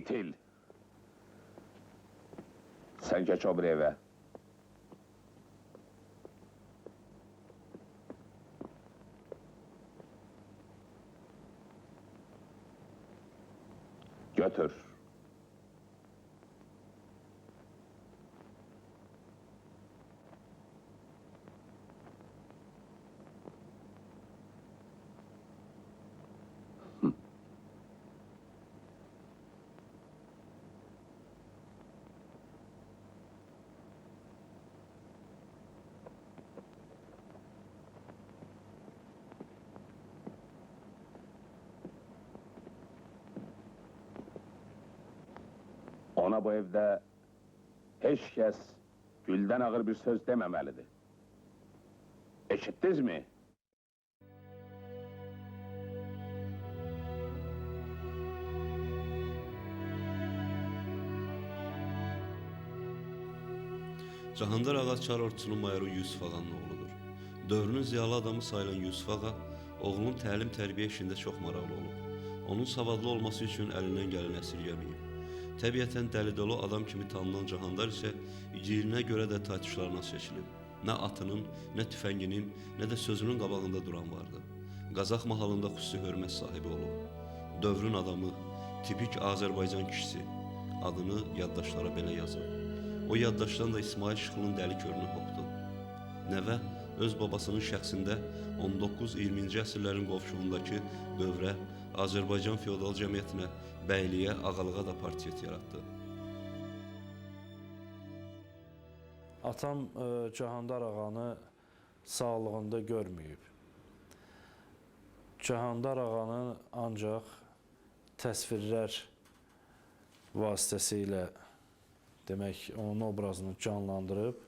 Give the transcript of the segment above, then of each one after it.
İtil. Sən keç o bir evə. Götür. Ona bu evdə heç kəs güldən ağır bir söz deməməlidir. Eşitdiniz mi? Cahandar ağa Çar ordusunun mayoru Yusuf ağanın oğludur. Dövrünün ziyalı adamı sayılan Yusuf ağa, oğlunun təlim-tərbiyə işində çox maraqlı olub. Onun savadlı olması üçün əlindən gələni əsirgəməyib. Təbiətən dəli-dolu adam kimi tanınan Cahandar isə igidliyinə görə də taytuşlarına seçilib. Nə atının, nə tüfənginin, nə də sözünün qabağında duran vardı. Qazax mahalında xüsusi hörmət sahibi olub. Dövrün adamı, tipik Azərbaycan kişisi adını yaddaşlara belə yazıb. O yaddaşdan da İsmail Şıxlının dəli körünü hopdu. Nəvə öz babasının şəxsində 19-20-ci əsrlərin qovşuğundakı dövrə, Azərbaycan feodal cəmiyyətinə, bəyliyə, ağalığa da portret yaratdı. Atam Cahandar ağanı sağlığında görməyib. Cahandar ağanı ancaq təsvirlər vasitəsilə demək, onun obrazını canlandırıb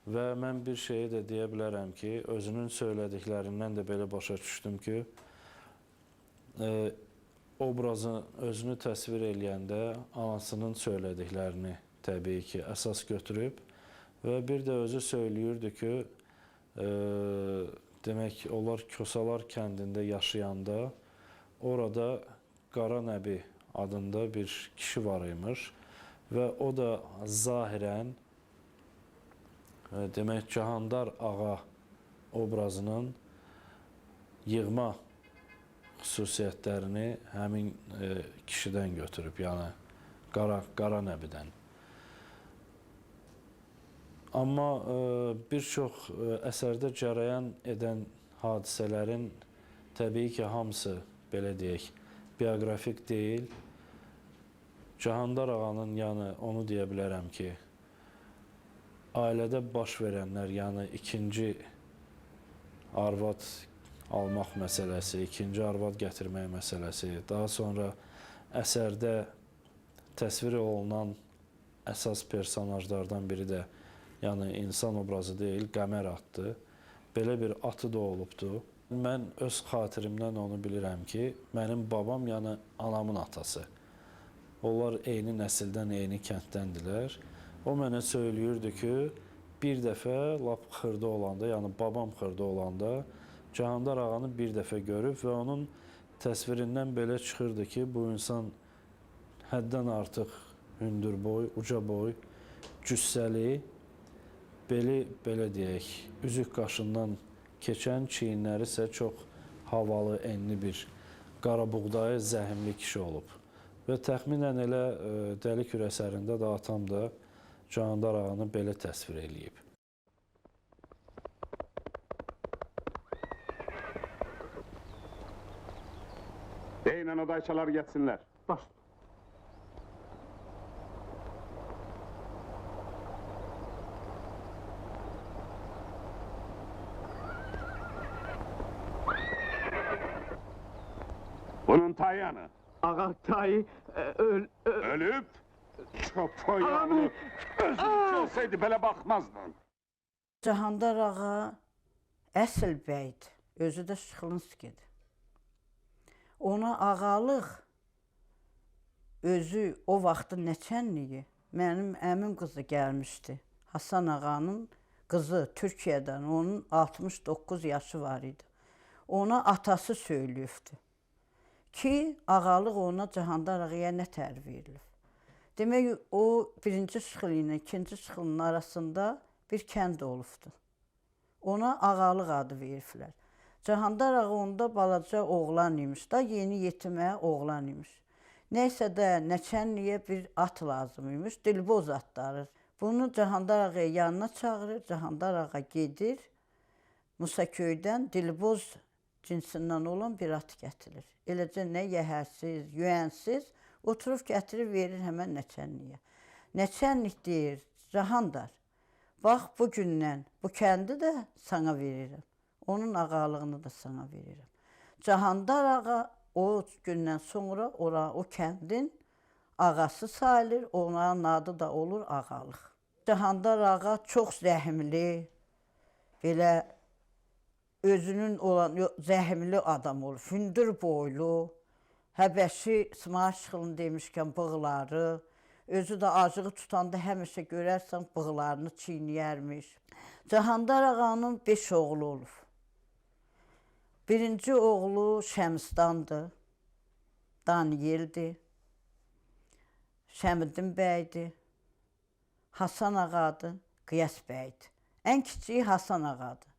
və mən bir şeyi də deyə bilərəm ki, özünün söylədiklərindən də belə başa düşdüm ki, obrazı özünü təsvir eləyəndə anasının söylədiklərini təbii ki, əsas götürüb və bir də özü söyləyirdi ki, demək, onlar Kosalar kəndində yaşayanda orada Qara Nəbi adında bir kişi var imiş və o da zahirən demək, Cahandar ağa obrazının yığma xüsusiyyətlərini həmin kişidən götürüb, yəni Qara Nəbidən. Amma bir çox əsərdə cərəyan edən hadisələrin təbii ki, hamısı, belə deyək, bioqrafik deyil. Cahandar ağanın, yəni onu deyə bilərəm ki, ailədə baş verənlər, yəni ikinci arvad almaq məsələsi, ikinci arvad gətirmək məsələsi, daha sonra əsərdə təsvir olunan əsas personajlardan biri də, yəni insan obrazı deyil, Qəmər atdır. Belə bir atı da olubdur. Mən öz xatirimdən onu bilirəm ki, mənim babam, yəni anamın atası. Onlar eyni nəsildən, eyni kənddəndilər. O mənə söyləyirdi ki, bir dəfə lap xırda olanda, yəni babam xırda olanda Cahandar ağanı bir dəfə görüb və onun təsvirindən belə çıxırdı ki, bu insan həddən artıq hündür boy, uca boy, cüssəli, beli, belə deyək, üzük qaşından keçən, çiyinləri isə çox havalı, enli bir qarabuğdayı zəhimli kişi olub. Və təxminən elə Dəli Kür əsərində də atam da Cahandar ağanı belə təsvir eləyib. Deyin o dayçalar getsinlər. Baş. Bunun tayı anı. Ağa tayı Ölüb? Çopo yavru. Özünki olsaydı belə baxmazdın. Cahandar ağa əsl bəydir, özü də Şıxlınskidir. Ona ağalıq özü o vaxtın nəçənliyi mənim əmim qızı gəlmişdi. Hasan ağanın qızı Türkiyədən, onun 69 yaşı var idi. Ona atası söyləyibdi Ki, ağalıq ona Cahandar ağaya nə tər verilib. Demək, o birinci Şıxlı ilə ikinci Şıxlının arasında bir kənd olubdu. Ona ağalıq adı veriblər. Cahandar ağa onda balaca oğlan imiş da, yeni yetimə oğlan imiş. Nəysə də nəçənliyə bir at lazım imiş, dilboz atları. Bunu Cahandar ağaya yanına çağırır, Cahandar ağa gedir, Musaköydən dilboz cinsindən olan bir at gətirir. Eləcə nə yəhərsiz, yüənsiz, oturub gətirir, verir həmən nəçənliyə. Nəçənlik deyir, Cahandar, bax bu gündən bu kəndi də sana verirəm. Onun ağalığını da sana verirəm. Cahandar ağa o gündən sonra o kəndin ağası sayılır, onun adı da olur ağalıq. Cahandar ağa çox zəhmli, belə özünün olan zəhmli adam olur, hündür boylu, Həbəşi İsmayıl Şıxlını demişkən bığları, özü də acığı tutanda həmişə görərsən bığlarını çiynəyərmiş. Cahandar ağanın 5 oğlu olub. Birinci oğlu Şəmsdandır, Daniyeldir, Şəmiddin bəydir, Hasan ağadır, Qiyas bəydir. Ən kiçiyi Hasan ağadır.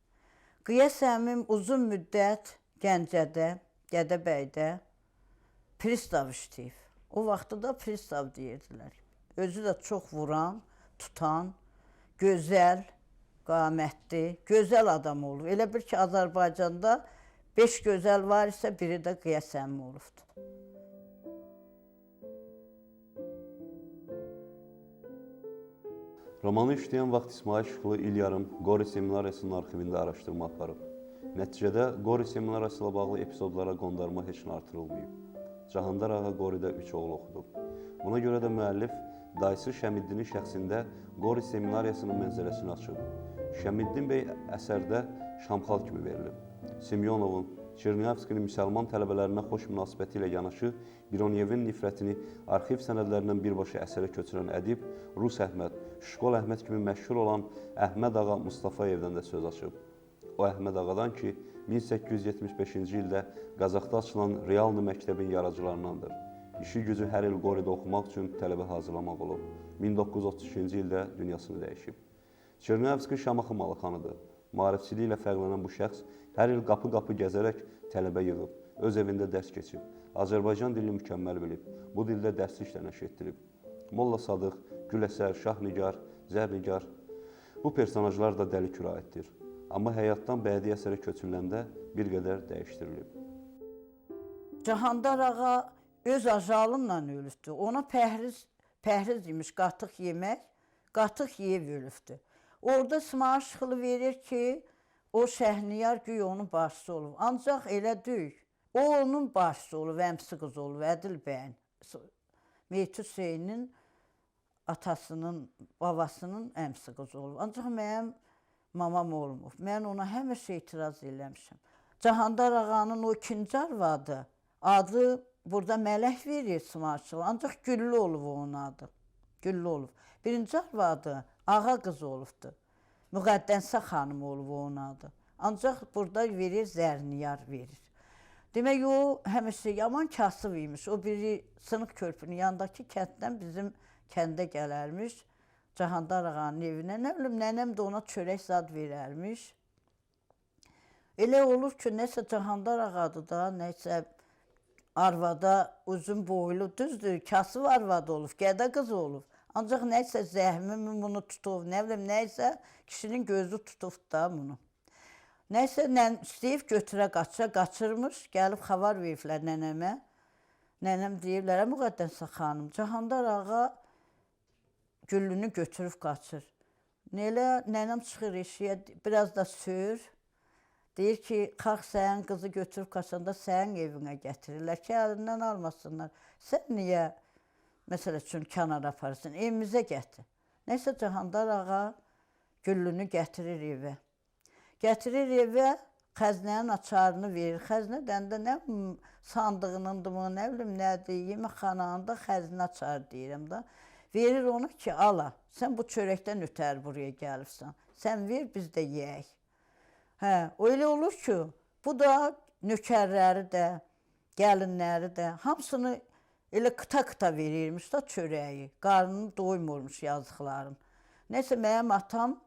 Qiyas əmim uzun müddət Gəncədə, Gədəbəydə pristav işləyib. O vaxtda da pristav deyirdilər. Özü də çox vuran, tutan, gözəl, qamətli, gözəl adam olub. Elə bir ki, Azərbaycanda 5 gözəl var isə biri də Qiyas əmi olubdur. Romanı işləyən vaxt İsmayıl Şıxlı il yarım Qori seminariyasının arxivində araşdırma aparıb. Nəticədə Qori seminariyası ilə bağlı epizodlara qondarma heç nə artırılmayıb. Cahandar ağa Qoridə 3 oğul oxudub. Buna görə də müəllif dayısı Şəmiddinin şəxsində Qori seminariyasının mənzərəsini açıb. Şəmiddin bəy əsərdə Şamxal kimi verilib. Simyonovun, Çernyavskinin müsəlman tələbələrinə xoş münasibəti ilə yanaşı Bironyevin nifrətini arxiv sənədlərindən birbaşa əsərə köçürən ədib Rus Əhməd, Şkol Əhməd kimi məşhur olan Əhməd ağa Mustafayevdən də söz açıb. O Əhməd ağadan ki, 1875-ci ildə Qazaxda açılan Realni məktəbin yaradıcılarındandır. İşi gücü hər il Qoridə oxumaq üçün tələbə hazırlamaq olub. 1932-ci ildə dünyasını dəyişib. Çernyavski Şamaxı malıxanıdır. Maarifçiliyi ilə fərqlənən bu şəxs hər il qapı-qapı gəzərək tələbə yığıb, öz evində dərs keçib, Azərbaycan dilini mükəmməl bilib, bu dildə dərslik də nəşr etdirib. Molla Sadıq, Güləsər, Şahnigar, Zərnigar bu personajlar da Dəli Kürə aiddir. Amma həyatdan bədii əsərə köçürüləndə bir qədər dəyişdirilib. Cahandar ağa öz acalınla ölübdür. Ona pəhriz imiş, qatıq yemək, qatıq yeyib ölübdür. Orada İsmayıl Şıxlı verir ki, o Şəhniyar güya onun başçısı olub. Ancaq elə deyil. O onun başçısı olub, əmsi qızı olub, Ədil bəyin. Meyit Hüseynin atasının, babasının əmsi qızı olub. Ancaq mənim mamam olmur. Mən ona həmişə etiraz eləmişəm. Cahandar ağanın o ikinci arvadı, adı burada Mələk verir İsmayıl Şıxlı. Ancaq Güllü olub onun adı. Güllü olub. Birinci arvadı ağa qızı olubdur. Müqəddəsə xanım olub onun adı. Ancaq burada verir, Zərniyar verir. Demək o həmişə yaman kasıb imiş. O biri Sınıq körpünün yanındakı kənddən bizim kəndə gələrmiş. Cahandar ağanın evinə. Nə bilim, nənəm də ona çörək zad verərmiş. Elə olur ki, nəsə Cahandar ağadır da, nəsə arvada uzun boylu, düzdür, kasıb arvadı olub, qədə qızı olub. Ancaq nəsə zəhmi bunu tutub, nə bilim, nəsə kişinin gözü tutub da bunu. Nəsə istəyib götürə qaça, qaçırmış, gəlib xəbər veriblər nənəmə. Nənəm deyiblər, Müqəddəsə xanım, Cahandar ağa Güllünü götürüb qaçır. Elə nənəm çıxır eşiyə, biraz da sür. Deyir ki, xalq sənin qızı götürüb qaçanda sənin evinə gətirirlər ki, əlindən almasınlar. Sən niyə, məsəl üçün, kənara aparırsan, evimizə gətir. Nəsə Cahandar ağa Güllünü gətirir evə. Gətirir evə, xəzinənin açarını verir. Xəzinədən də nə sandığınındırmı, nə bilim nədir, yeməkxananın da xəzinə açarı deyirəm da. Verir ona ki, ala, sən bu çörəkdən ötəri buraya gəlibsən. Sən ver, biz də yeyək. Hə, elə olur ki, bu da nökərləri də, Gəlinləri də hamısını elə qıta-qıta verirmiş da çörəyi. Qarnını doymurmuş yazıqların. Nəsə mənim atam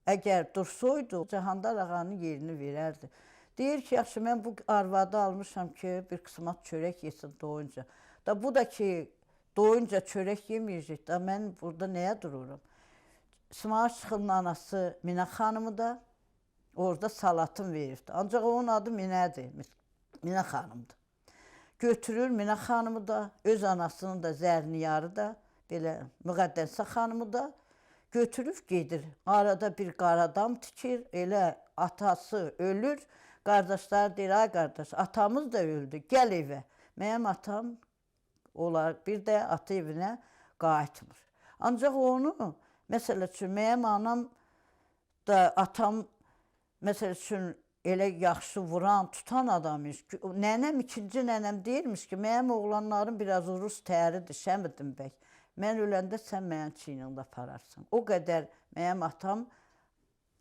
əgər dursoydu, Cahandar ağanın yerini verərdi. Deyir ki, yaxşı mən bu arvadı almışam ki, bir qismat çörək yesin doyunca. Da bu da ki, doyunca çörək yeməyəcək, da mən burada nəyə dururam? İsmail Şıxlının anası Minə xanımı da orada salatın veribdi. Ancaq onun adı Minədir, Minə xanımdır. Götürür Minə xanımı da, öz anasının da Zərniyarı da, belə Müqəddəsə xanımı da götürüb gedir. Arada bir qaradam tikir, elə atası ölür. Qardaşlar deyir, ay qardaş, atamız da öldü, gəl evə. Mənim atam olar, bir də ata evinə qayıtmır. Ancaq onu, məsəl üçün, mənim anam da atam, məsəl üçün, elə yaxşı vuran, tutan adam imiş. Nənəm, ikinci nənəm deyirmiş ki, mənim oğlanlarım biraz rus təridir, Şəmiddin bəy. Mən öləndə sən mənim çiynimdə apararsan. O qədər mənim atam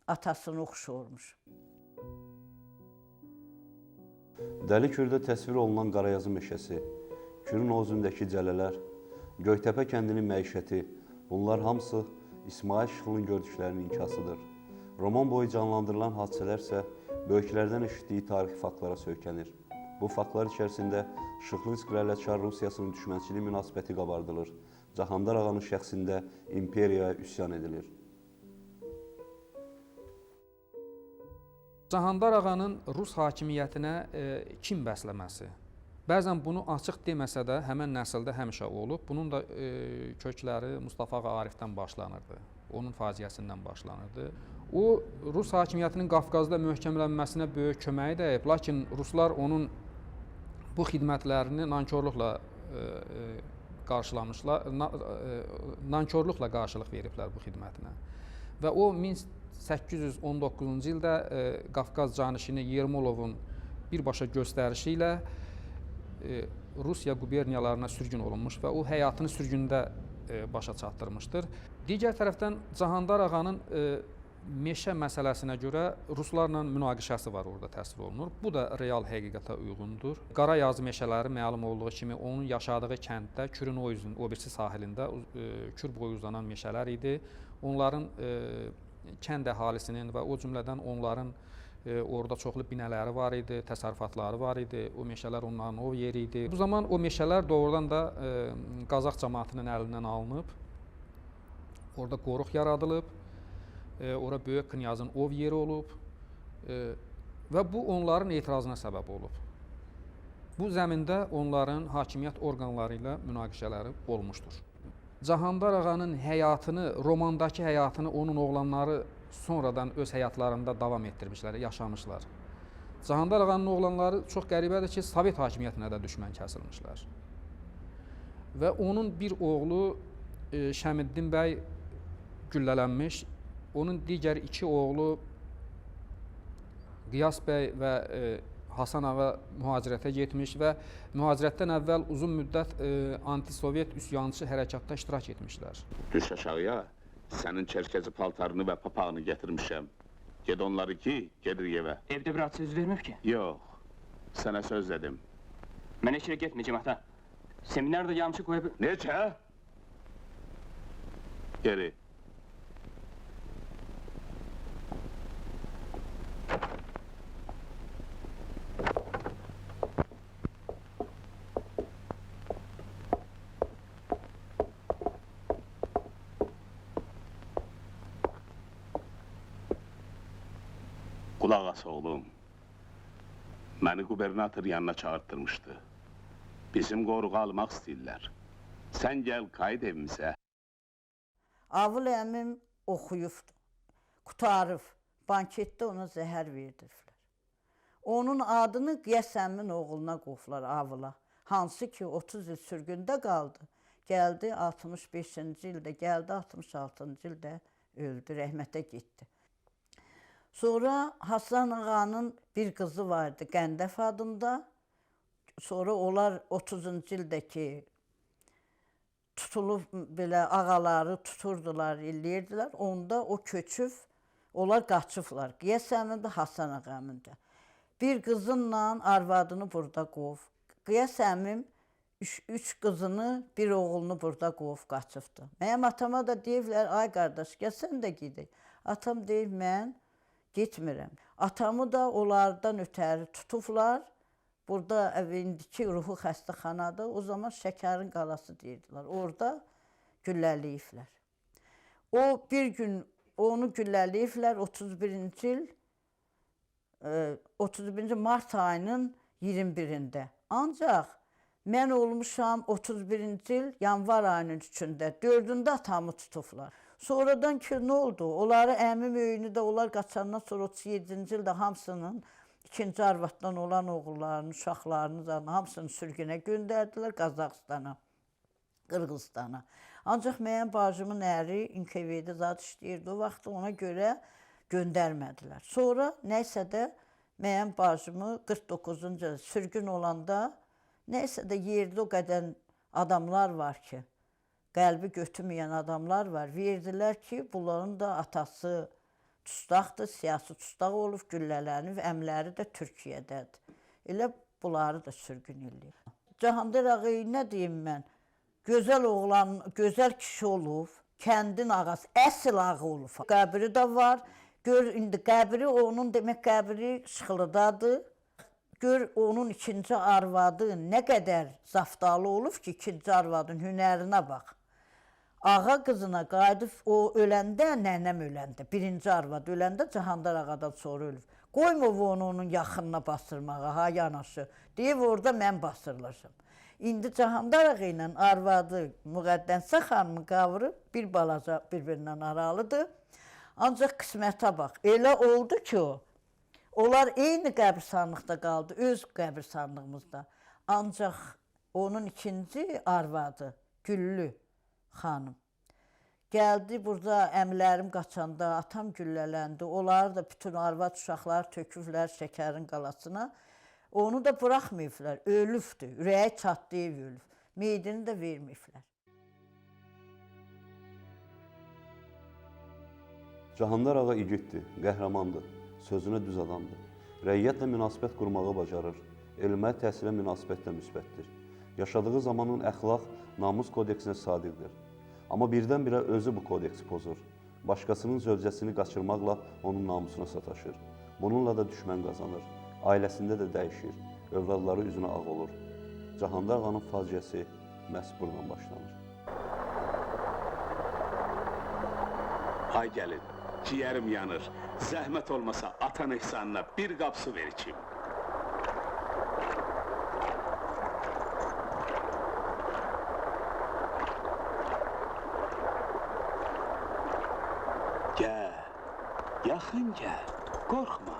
atasını oxşormuş. Dəli Kürdə təsvir olunan Qarayazı meşəsi, Kürün o üzündəki cələlər, Göytəpə kəndinin məişəti, bunlar hamısı İsmail Şıxlının gördüklərinin inkasıdır. Roman boyu canlandırılan hadisələr isə böyüklərdən eşitdiyi tarixi faktlara söykənir. Bu faktlar içərisində Şıxlinskilərlə Çar Rusiyasının düşmənçilik münasibəti qabardılır. Cahandar ağanın şəxsində imperiyaya üsyan edilir. Cahandar ağanın Rus hakimiyyətinə kin bəsləməsi. Bəzən bunu açıq deməsə də həmən nəsildə həmişə olub. Bunun da kökləri Mustafa ağa Arifdən başlanırdı. Onun faciəsindən başlanırdı. O, Rus hakimiyyətinin Qafqazda möhkəmlənməsinə böyük köməyi dəyib. Lakin ruslar onun bu xidmətlərini nankorluqla qarşılamışlar, nankorluqla qarşılıq veriblər bu xidmətinə. Və o 1819-cu ildə Qafqaz canişini Yermolovun birbaşa göstərişi ilə Rusiya quberniyalarına sürgün olunmuş və o həyatını sürgündə başa çatdırmışdır. Digər tərəfdən Cahandar ağanın meşə məsələsinə görə ruslarla münaqişəsi var, orada təsvir olunur. Bu da real həqiqətə uyğundur. Qarayazı meşələri məlum olduğu kimi onun yaşadığı kənddə, Kürün o üzün, o birisi sahilində Kür boyu uzanan meşələr idi. Onların kənd əhalisinin və o cümlədən onların orada çoxlu binələri var idi, təsərrüfatları var idi. O meşələr onların o yeri idi. Bu zaman o meşələr doğrudan da Qazax cəmaatının əlindən alınıb. Orada qoruq yaradılıb. Ora böyük knyazın ov yeri olub və bu onların etirazına səbəb olub. Bu zəmində onların hakimiyyət orqanları ilə münaqişələri olmuşdur. Cahandar ağanın həyatını, romandakı həyatını onun oğlanları sonradan öz həyatlarında davam etdirmişlər, yaşamışlar. Cahandar ağanın oğlanları çox qəribədir ki, Sovet hakimiyyətinə də düşmən kəsilmişlər. Və onun bir oğlu Şəmiddin bəy güllələnmiş, onun digər iki oğlu Qiyas bəy və Hasan ağa mühacirətə getmiş və mühacirətdən əvvəl uzun müddət anti-Sovet üsyançı hərəkatda iştirak etmişlər. Düş aşağıya, sənin çərkəzi paltarını və papağını gətirmişəm. Ged onları ki, gedir evə. Evdə bir ad söz vermir ki? Yox, sənə söz dedim. Mən heç yerə getməyəcəm ata. Seminarda yamçı qoyub... Necə? Geri. Qulaq as oğlum. Məni qubernator yanına çağırtdırmışdı. Bizim qoruğa almaq istəyirlər. Sən gəl, qayıt evimizə. Avıl əmim oxuyubdu, qutarıb, banketdə ona zəhər verdiriblər. Onun adını Qiyas əmin oğluna qoyublar Avıla. Hansı ki 30 il sürgündə qaldı. Gəldi 65-ci ildə, gəldi 66-cı ildə öldü, rəhmətə getdi. Sonra Hasan ağanın bir qızı vardı Qəndəf adında. Sonra onlar 30-cu ildəki tutulub belə ağaları tuturdular, elləyirdilər. Onda o köçüb, onlar qaçıblar. Qiyas əmin də, Hasan ağa əmin də. Bir qızınla arvadını burada qov. Qiyas əmim üç qızını, bir oğlunu burada qovub qaçıbdı. Mənim atama da deyiblər, ay qardaş, gəl sən də gedək. Atam deyir, mən getmirəm. Atamı da onlardan ötəri tutublar. Burada indiki ruhu xəstəxanadır. O zaman Şəkərin qalası deyirdilər. Orada güllələyiblər. O bir gün onu güllələyiblər 31-ci il 31-ci mart ayının 21-də. Ancaq mən olmuşam 31-ci il yanvar ayının 3-ündə, 4-ündə atamı tutublar. Sonradan ki, nə oldu? Onları əmim öyünü də onlar qaçandan sonra 37-ci ildə hamısının ikinci arvaddan olan oğullarını, uşaqlarını da hamısını sürgünə göndərdilər Qazaxıstana, Qırğızstana. Ancaq mənim bacımın əri NKVD zad işləyirdi o vaxt, ona görə göndərmədilər. Sonra nəysə də mənim bacımı 49-cu sürgün olanda nəysə də yerdə o qədər adamlar var ki, qəlbi götürməyən adamlar var. Verdilər ki, bunların da atası tustaqdır, siyasi tustaq olub, güllələnib, əmləri də Türkiyədədir. Elə bunları da sürgün eləyir. Cahandar ağa, nə deyim mən? Gözəl oğlan, gözəl kişi olub, kəndin ağası, əsl ağa olub. Qəbri də var. Gör indi qəbri onun, demək qəbri Şıxlıdadır. Gör onun ikinci arvadı nə qədər zaftalı olub ki, ikinci arvadın hünərinə bax. Ağa qızına qayıdıb o öləndə, nənəm öləndə, birinci arvad öləndə Cahandar ağadan sonra ölüb. Qoymur onu onun yaxınına basırmağa, ha yanaşı. Deyib orada mən basırlaşam. İndi Cahandar ağa ilə arvadı Müqəddəsə xanımı qavırıb bir balaca bir-birindən aralıdır. Ancaq qismətə bax. Elə oldu ki o, onlar eyni qəbirstanlıqda qaldı, öz qəbirstanlığımızda. Ancaq onun ikinci arvadı Güllü xanım gəldi burada əmlərim qaçanda, atam güllələndi. Onları da bütün arvad uşaqlar töküblər Şəkərin qalasına. Onu da buraxmayıblar, ölübdür, ürəyi çatlayıb ölüb. Meyidini də verməyiblər. Cahandar ağa igiddir, qəhrəmandır, sözünə düz adamdır. Rəiyyətlə münasibət qurmağı bacarır, elmə, təhsilə münasibət də müsbətdir. Yaşadığı zamanın əxlaq, namus kodeksinə sadiqdir. Amma birdən-birə özü bu kodeksi pozur. Başqasının zövcəsini qaçırmaqla onun namusuna sataşır. Bununla da düşmən qazanır. Ailəsində də dəyişir. Övladları üzünə ağ olur. Cahandar ağanın faciəsi məhz buradan başlanır. Ay gəlin, ciğerim yanır. Zəhmət olmasa atan ehsanına bir qap su ver içim. Gel, yaxın gel, korkma.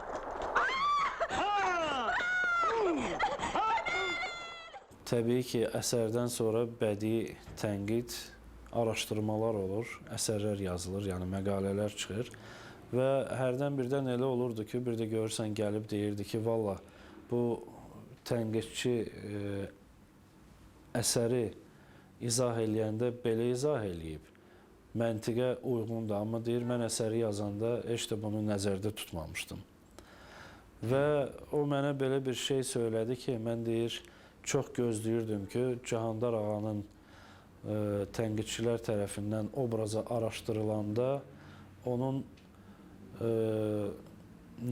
Təbii ki, əsərdən sonra bədii tənqid, araşdırmalar olur, əsərlər yazılır, yəni məqalələr çıxır və hərdən birdən elə olurdu ki, bir də görürsən gəlib deyirdi ki, valla bu tənqidçi əsəri izah eləyəndə belə izah eləyib. Məntiqə uyğundur, amma deyir, mən əsəri yazanda heç də bunu nəzərdə tutmamışdım. Və o mənə belə bir şey söylədi ki, mən deyir, çox gözləyirdim ki, Cahandar ağanın tənqidçilər tərəfindən obraza araşdırılanda onun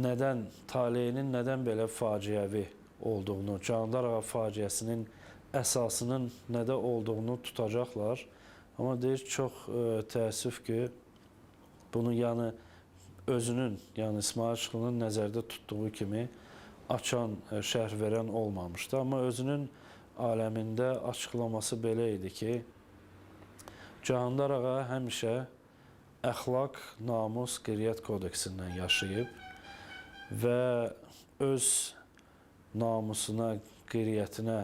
nədən, taleyinin nədən belə faciəvi olduğunu, Cahandar ağa faciəsinin əsasının nədə olduğunu tutacaqlar. Amma deyir, çox təəssüf ki, bunu yəni özünün, yəni İsmayıl Şıxlının nəzərdə tutduğu kimi açan, şərh verən olmamışdı. Amma özünün aləmində açıqlaması belə idi ki, Cahandar ağa həmişə əxlaq, namus, qeyriyyət kodeksindən yaşayıb və öz namusuna, qeyriyyətinə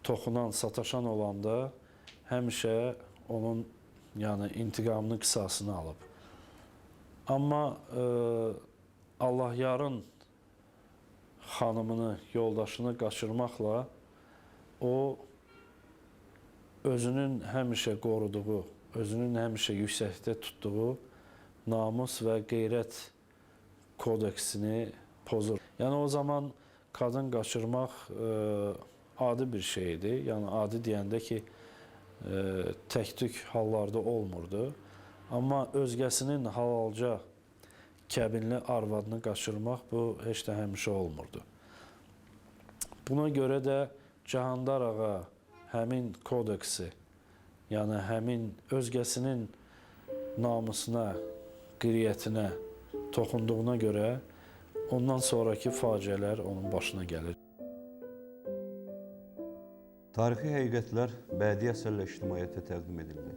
toxunan, sataşan olanda həmişə onun yəni intiqamını, qisasını alıb. Amma Allahyarın xanımını, yoldaşını qaçırmaqla o özünün həmişə qoruduğu, özünün həmişə yüksəkdə tutduğu namus və qeyrət kodeksini pozur. Yəni o zaman qadın qaçırmaq adi bir şeydi. Yəni adi deyəndə ki, tək-tük hallarda olmurdu. Amma özgəsinin halalca kəbinli arvadını qaçırmaq bu heç də həmişə olmurdu. Buna görə də Cahandar ağa həmin kodeksi, yəni həmin özgəsinin namusuna, qiriyyətinə toxunduğuna görə ondan sonraki faciələr onun başına gəlir. Tarixi həqiqətlər bədii əsərlə ictimaiyyətə təqdim edildi.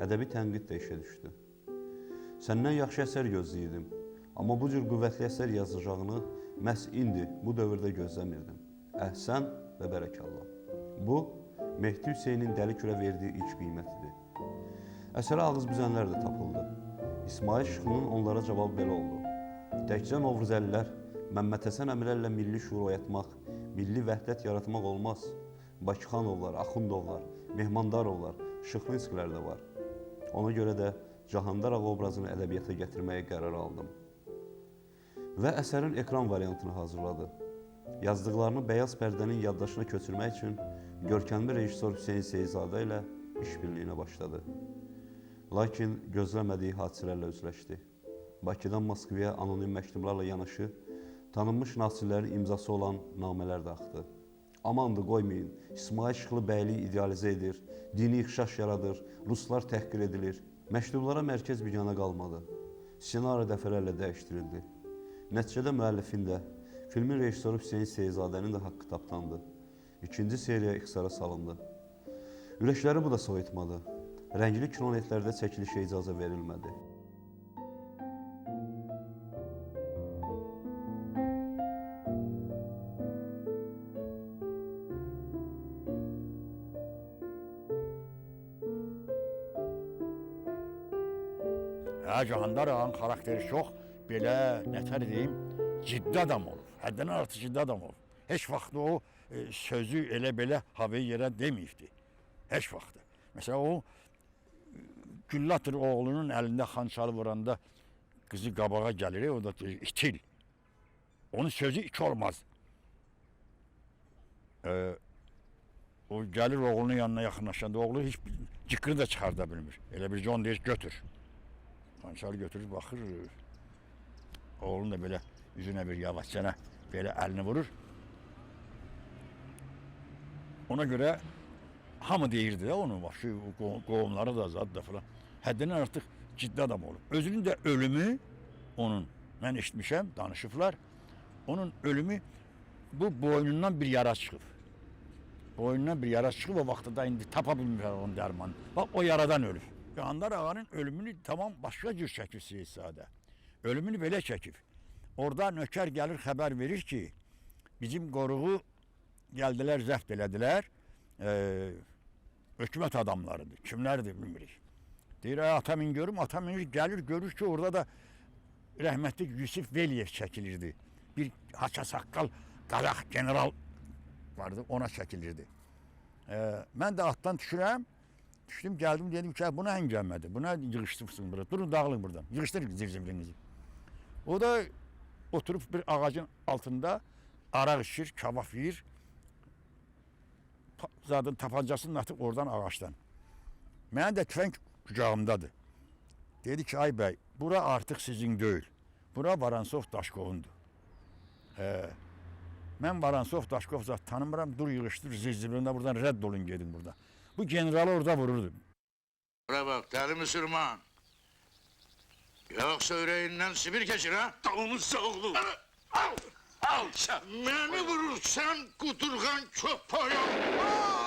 Ədəbi tənqid də işə düşdü. Səndən yaxşı əsər gözləyirdim, amma bu cür qüvvətli əsər yazacağını məhz indi, bu dövrdə gözləmirdim. Əhsən və bərəkallah. Bu, Mehdi Hüseynin Dəli Kürə verdiyi ilk qiymət idi. Əsərə ağız büzənlər də tapıldı. İsmail Şıxlının onlara cavabı belə oldu. Təkcə Novruzəlilər, Məmməd Həsən əmilərlə milli şuur oyatmaq, milli vəhdət yaratmaq olmaz. Bakıxanovlar, Axundovlar, Mehmandarovlar, Şıxlinskilər də var. Ona görə də Cahandar ağa obrazını ədəbiyyata gətirməyə qərar aldım. Və əsərin ekran variantını hazırladı. Yazdıqlarını bəyaz pərdənin yaddaşına köçürmək üçün görkəmli rejissor Hüseyn Seyidzadə ilə işbirliyinə başladı. Lakin gözləmədiyi hadisələrlə üzləşdi. Bakıdan Moskvaya anonim məktublarla yanaşı tanınmış nasirlərin imzası olan namələr də axdı. Amandır, qoymayın, İsmail Şıxlı bəyliyi idealizə edir, dini ixşaş yaradır, ruslar təhqir edilir. Məktublara mərkəz biganə qalmadı. Ssenari dəfələrlə dəyişdirildi. Nəticədə müəllifin də, filmin rejissoru Hüseyn Seyidizadənin də haqqı tapdandı. İkinci seriya ixtisara salındı. Ürəkləri bu da soyutmadı. Rəngli kinonetlərdə çəkilişə icazə verilmədi. Hə, Cahandar ağanın xarakteri çox belə, nətər deyim, ciddi adam olub. Həddindən artıq ciddi adam olub. Heç vaxt o sözü elə belə havaya yerə deməyibdi. Heç vaxt. Məsələn, o Güllatır oğlunun əlində xançalı vuranda qızı qabağa gəlir, o da deyir, itil. Onun sözü iki olmaz. O gəlir oğlunun yanına yaxınlaşanda oğlu heç cıqqırı da çıxarda bilmir. Elə bir on deyir, götür. Xançalı götürür, baxır, oğlun da belə üzünə bir yavaşcana belə əlini vurur. Ona görə hamı deyirdi də onu, bax, şu qohumları da zad da falan. Həddindən artıq ciddi adam olub. Özünün də ölümü onun, mən eşitmişəm, danışıblar. Onun ölümü bu boynundan bir yara çıxıb. Boynundan bir yara çıxıb, o vaxtda da indi tapa bilmirlər onun dərmanını. Bax, o yaradan ölüb. Cahandar ağanın ölümünü tamam başqa cür çəkib Seyidzadə. Ölümünü belə çəkib. Orada nökər gəlir, xəbər verir ki, bizim qoruğu gəldilər, zəbt elədilər. Hökumət adamlarıdır. Kimlərdir bilmirik. Deyir, ata min görüm, ata minir, gəlir, görür ki, orada da rəhmətli Yusif Veliyev çəkilirdi. Bir haça saqqal Qazax general vardı, ona çəkilirdi. Mən də atdan düşürəm. Düşdüm, gəldim, dedim ki, buna həngamədir, buna yığışdırsın bura. Durun, dağılın buradan, yığışdırın zirzibrinizi. O da oturub bir ağacın altında araq içir, kabab yiyir. Zadın tapancasını atıb oradan ağacdan. Mənim də tüfəng kucağımdadır. Dedi ki, ay bəy, bura artıq sizin deyil. Bura Varansov Daşkovundur. Mən Varansov Daşkov zat tanımıram, dur yığışdır, zirzibrində buradan rədd olun gedin buradan. Bu generalı orada vururdu. Bura bak deli Müslüman. Yoksa yüreğinden Sibir geçir ha? Donuz oğlu! Al! Alçak! Beni vurursan kudurgan köpeğim.